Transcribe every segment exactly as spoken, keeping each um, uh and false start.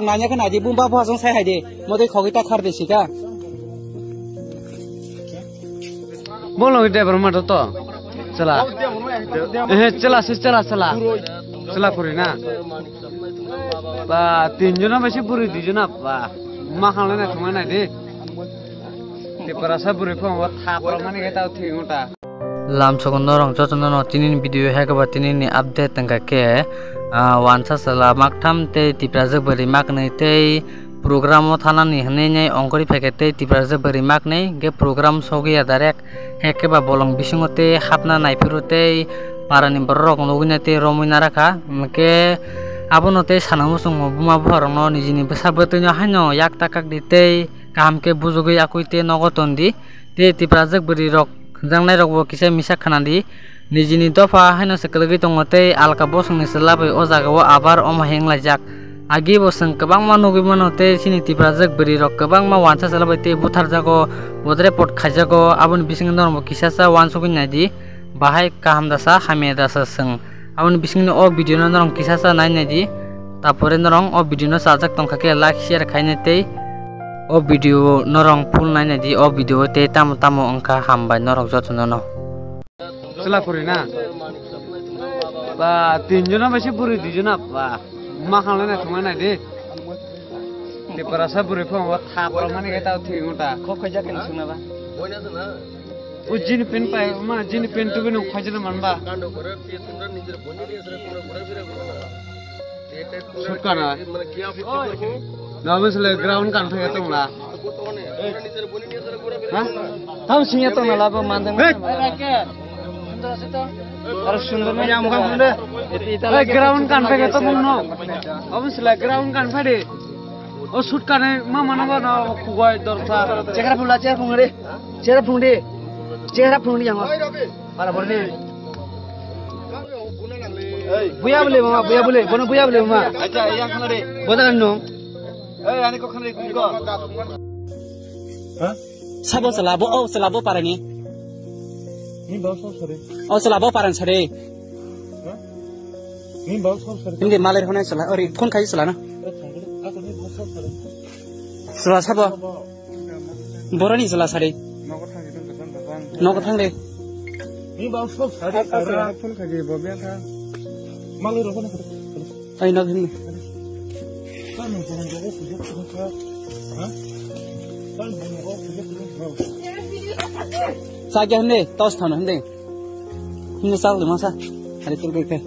Nanya khe naidi, bumba bwsajwng sai hai di. Motwi khogwi ta khar di sika. Bolo driver ma to. Chala. Eh, chala se chala chala. Chala kuri na. Ba, tin jona bai se buri di jona ba. Ma khanle na thuma na di. Tiprasa buri phone wa thap mani ke tau thi ngota. Lamsogo norok jotono no tini ni video hai khe ba tini ni update wngkha khe, ah, wansa chwla maktham tei Tiprajwk bwrwi maknwi tei program o thanani hwnwi nai ongkhorwi phaikha tei Tiprajwk bwrwi maknwi hwnkhe program sogwi ya direct hai khe ba bolong bisingo tei hapna naiphuru tei parani borok rok nugwi na tei romwi narakha hwnkhe abono tei sana muchungma buma bupha rokno nijini bwsa bwtwi no haino yak ta kak di tei kaham khe bujugwi yakwi tei nogo ton di. Tei Tiprajwk bwrwi rok hwnjaknai rok bo kisa misa khna di. Nijini dopha haino se kwlwgwi tongo tei alka bosongni chwla bai o jaga o abar omo heng laijak. Agi bo chwng kwbangma nugwi mano tei chini Tiprajwk bwrwi rok kwbangma wansa chwla bai tei butharjago, bodre pot khaijago, aboni bisingo norok bo kisa sa uansugwi nai di. Bahai kaham dasa, hamya dasa chwng. Aboni bisingni o video no norok kisa sa nai nai di. Tapore norok o video no chajak tongkha khe like, share khainai tei o video norok full nai nai di. O video tei tamo tamo wngkha hambai norok jotono no. Chwla kuri na. Ba, tin jona bai se buri di jona ba. Ma khanle na thuma nai di. Tiprasa buri phone wa thap mani ke tau thi ngota. Kok khaijak ni sungna ba. O jini pen pai, ma jini pen tu bini khaijana man ba. Sutkana. Na bwsle ground kan phai tong la. Ha? Tam singya tong la bo mandang. Hey! Aro sundor na. Hey, ground kan phai tong no. Abwsle ground kan phai de. O sutkane ma mano ba no kugoi dorsa. Chehra phungla, chehra phungre. Chehra phungde. Chehra phungde yango. Para borne. Buya bole mama, buya bole. Bono buya bole mama. Acha, yang khana re. Boda no. Eh, ani ko khana re, ko. Ha? Sabo sela bo, oh, sela bo parani. Ni ba so sare. Oh, sela bo paran sare. Ha? Ni ba so sare. Hindi maler hona sela, ori phone khai sela na. Sela sabo. Boroni sela sari. Nogo thang de. Ni ba so sare. Phone khai bo bia kha. Maler hona. Ai na hin. Sa kya hande, tos thano hande. Hindi sa de masa. Hari tu kai.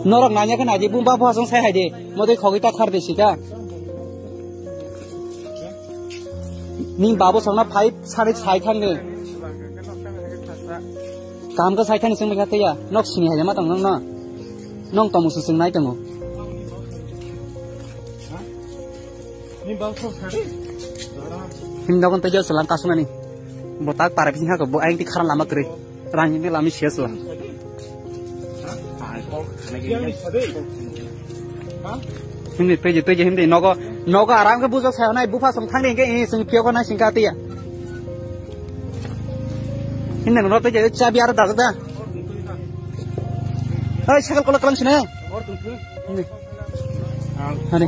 Norok nanya khe naidi, bumba bwsajwng sai hai di. Motwi khogwi ta khar di sika. Ni babu songna phai sari sai thang de. Kaham khe sai thani chwng bai kha tei ya. Nok sini hai ma tong nong no. Nong tong musu chwng nai tongo. Him dogon tei jor selang kasung ani. Botak para bising ha ko bo ayang ti kharan lama kwrwi. Rang ni lami sia selang. Himni tei je tei je himni nogo nogo aram khe bujok sai nai bupha song thang ni ke sing pio ko nai sing ka tiya. Himni no tei je chabi ar dajak da. Oi, sakal kolok kalang sini. Hani.